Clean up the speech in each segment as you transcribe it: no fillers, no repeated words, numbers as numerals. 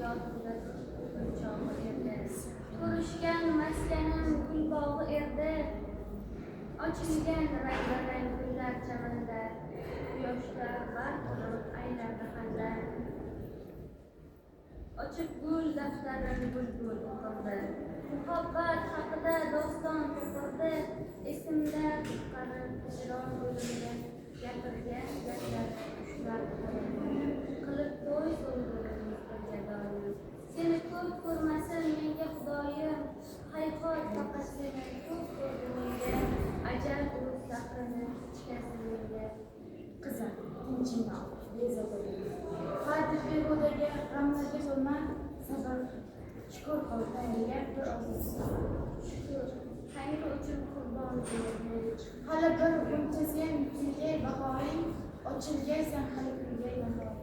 hayotimda gul chog'i erdi. Ko'rishgan maskanim gul bog'i erdi. Ochilgan rang-barang gullar chamanda, quyoshda barq urib aylardi handa. Ochib gul daftarin bulbul o'qirdi. Muhabbat haqida doston to'qirdi. Esimda qutqarib hijron o'limga gapirgan gaplari ushlar qo'limni. Qilib to'y so'lg'urimiz birga doim. Seni ko'p ko'rmasin menga Xudoyim, hayhot faqat seni ko'p ko'rdi menga. Ajal o'z zahrini ichkasin menga. Qizim, tinchingni ol, bezovta bo'lma. Hadeb behudaga g'amlarga to'lma, sabr qil. Shukur qil Tangriga bir oz. Shukur, Tangri uchun qurbon bo'ldim. Hali bir g'uncha sen kelgay bahoring, ochilgaysan hali kulgay bahoring.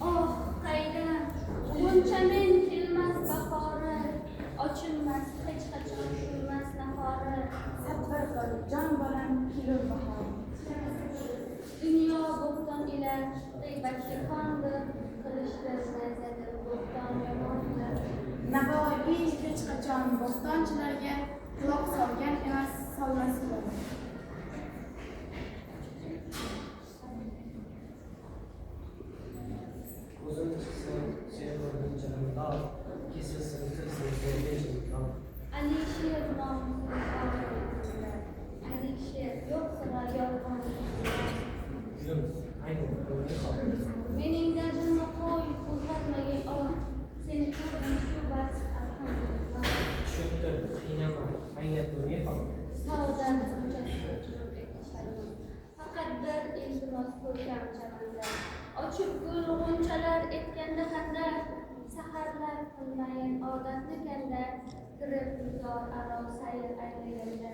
Oh, qaydam, g'uncha men kelmas bahori, ochilmas hech qachon shulmas nahori. Sabr qil, jon bolam, kelur bahoring. Dunyo bo'xton ila g'iybatga kondir, qilishdir nayzadir bo'xton yomondir. Navoiy hech qachon bo'xtonchilarga quloq solgan emas, solmas ularga. Ko'zim chiqsin, sen ko'rguncha imdod, kesilsin tilsin ko'rguncha imdod. Alisher nomusini ori etdilar. Alisher yo'q sira yolg'on so'zlar. Gulum, ayni bu ne hol? Mening dardimni qo'y, qo'zg'atmagin oh. Seni ko'rdim shu bas, alhamdulillah. Tushuntir, qiynama, anglat bu ne hol? Saodat g'unchasi o'chirib etdi sharmon. Faqat bir iltimos ko'rkam chamanda. Ochib gul g'unchalar etganda handa, saharlar qilmayin odatni kanda, kirib gulzor aro sayr aylaganda,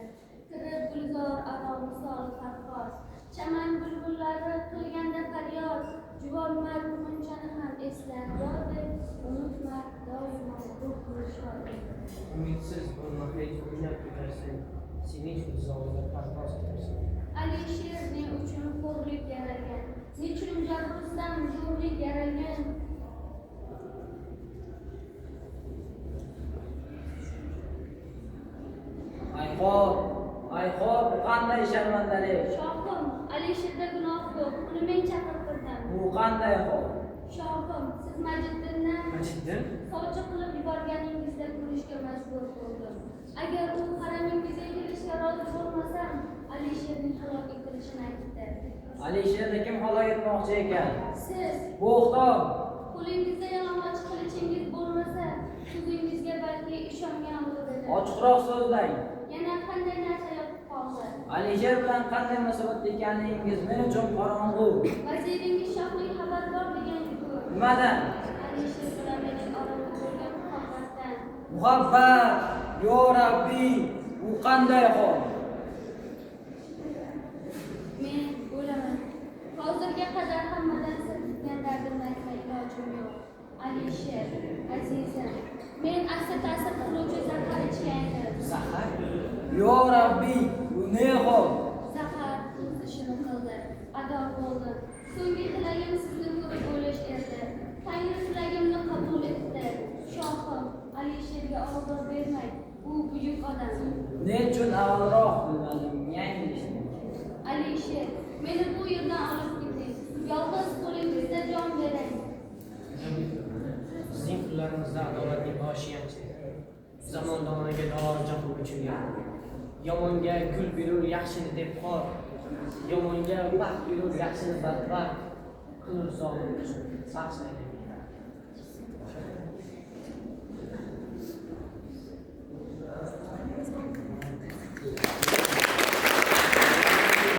kirib gulzor aro misol farhod, chaman bulbullari qilganda faryod, juvonmarg g'unchani ham esla, yod et, unutma doimo ruhni shod et. Umidsiz bo'lma hech o'ynab ketarsan, sevinch gulzorida parvoz etarsan. Alisher ne uchun xo'rlik yaralgan, nechun jabr-rustam zo'rlik yaralgan. Ayxor, ayxor, bu qanday sharmandalik? Shohim, Alisherda gunoh yo'q, uni men chaqirtirdim. Bu qanday hol? Shohim, siz Majiddinni Majiddin? sovchi qilib yuborganingizda ko'rishga majbur bo'ldim. Agar u haramingizga kelishga rozi bo'lmasam, Alisherning halok etilishini aytdi. Alisherni kim halok etmoqchi ekan? Siz Bo'xton! qo'lingizda yalang'och qilichingiz bo'lmasa, so'zingizga balki ishongan bo'lar edim. Ochiqroq so'zlang. Yana qanday narsa yotib qoldi? Alisher bilan qanday munosabatda ekaningiz men uchun qorong'u. Vaziringiz shohlik xabar bor degan-ku. Nimadan? Alisher bilan mening oramda bo'lgan muhabbatdan. Muhabbat! Yo Rabbiy, bu qanday hol? Men o'laman. Hozirga qadar hammadan sir tutgan dardimni aytmay ilojim yo'q. Alisher, azizim, men asli ta'sir qiluvchi zahar ichgan edim. Zahar? Yo Rabbiy, bu ne hol? Zahar o'z ishini qildi. Ado bo'ldi. So'nggi tilagim sizni ko'rib o'lish edi. Tangri tilagimni qabul etdi. Shohim, Alisherga ozor bermang. U buyuk odam. Nechun avvalroq bilmadim, yanglishdim. Alisher, meni bu yerdan olib keting. Yolg'iz qo'lingizda jon beray. Bizning kunlarimizda adolatning boshi yanchildi. Zamon domoniga dor jahon uchilgan. Yomonga gul berur yaxshini deb xor, yomonga baxt berur yaxshini badbaxt, qilur zolim uchun baxsh aylagan.